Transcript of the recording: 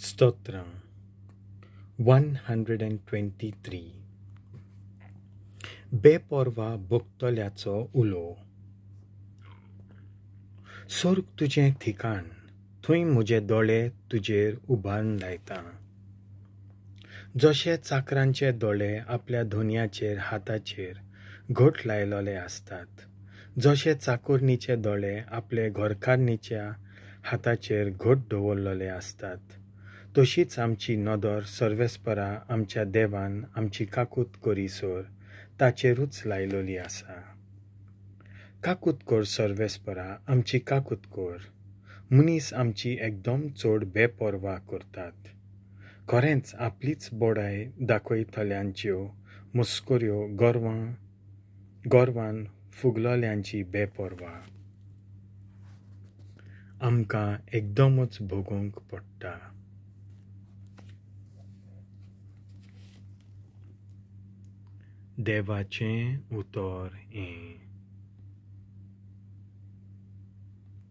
स्तोत्रां 123. बेपर्वा भोगतल्याचो उलो. सोर्ग तुजें ठिकाण, थंय म्हजे दोळे तुजेर उबारून लायता. जशे चाकरांचे दोळे आपल्या धोनयाचेर हाताचेर घट लायलोले आसतात, जशे चाकोरणीचे दोळे आपले घरकारणीच्या हाताचेर घट दवरलेले आसतात, तशीच आमची नदर सर्वेस्परा आमच्या देवान आमची काकूत करीसर ताचेरूच लायलोली आसा. काकूत कर सर्वेस्परा, आमची काकूत कर. मनीस आमची एकदम चड बेपर्वा करतात. खरेंच आपलीच बोडाय दाखयतल्यांच्यो मस्कऱ्यो गर्वान फुगलोल्यांची बेपर्वा आमकां एकदमच भोगूंक पडटा. देवाचें उतर हें.